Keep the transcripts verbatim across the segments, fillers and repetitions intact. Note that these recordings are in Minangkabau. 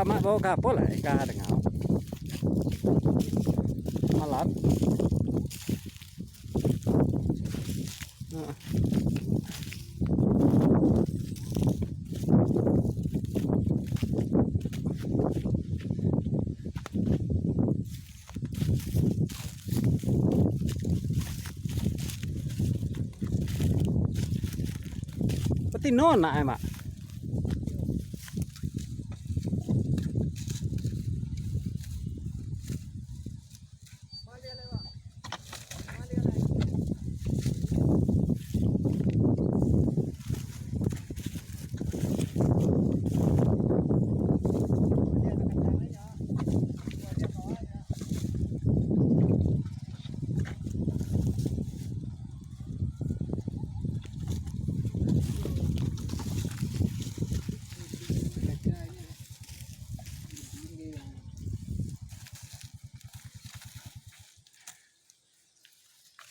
Mak bao ka apo lah, eh, ka danga. Malam. Heeh. Batino nak, eh, Mak?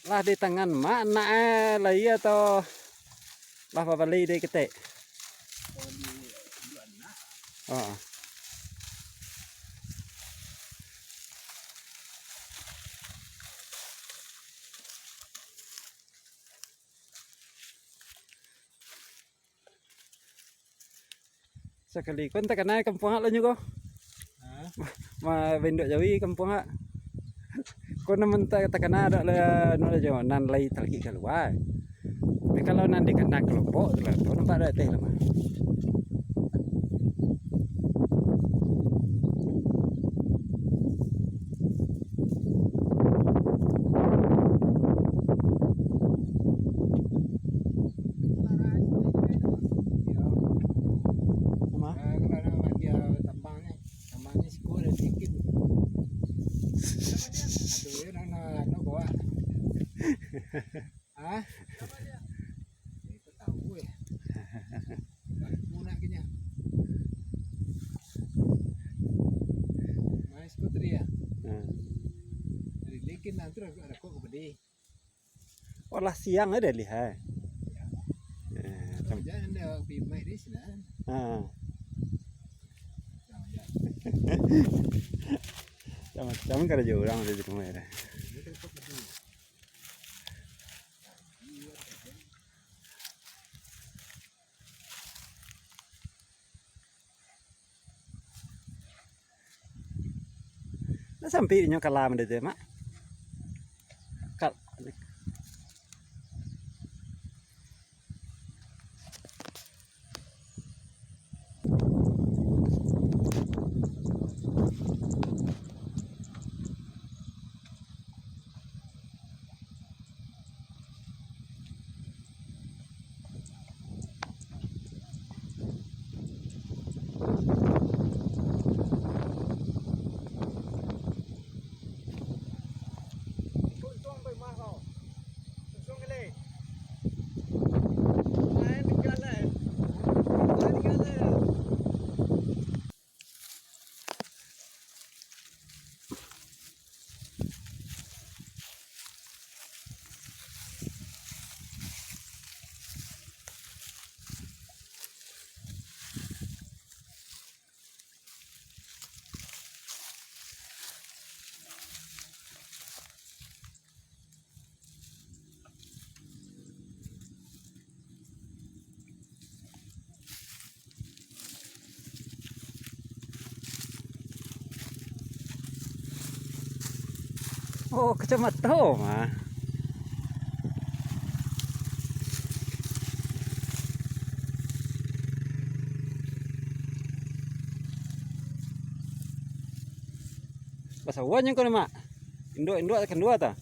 Lah di tangan Mak, nak, eh, lai atau lah babali di ketek? Oh. Sakali ko takana kampuang ak lo nyo ko. Hah? Ma, ma bendok jawi kampuang ak. Ko nan manta takana dak lah, anu lah jo, nan lai talakik kalua. Tapi kalau nan dikana kelompok tu lah, tu nampak dak teh lah mah. Iyo. Sama? Ah, kalau nak dia tambang ni, tambang ni siko dah sikit. Aduh, yo, nak, nak, nak bawa. Hah? Iko tahu, eh. Aku nak kenyang. Main skuter ya? Hmm. Dari lekin nanti ada kok pedih. Oh, lah siang ada lihat. Ya. Eh, cam- Jangan ada pergi main di sini. Ha. Jangan, jangan. Macam-macam karajo urang ada di rumah ya. Lah sampai inyo kalam dek tu, Mak. Kal- Oh, kacamata mah. Basawah nyo ko ni, Mak. Induak-induak kan dua ta?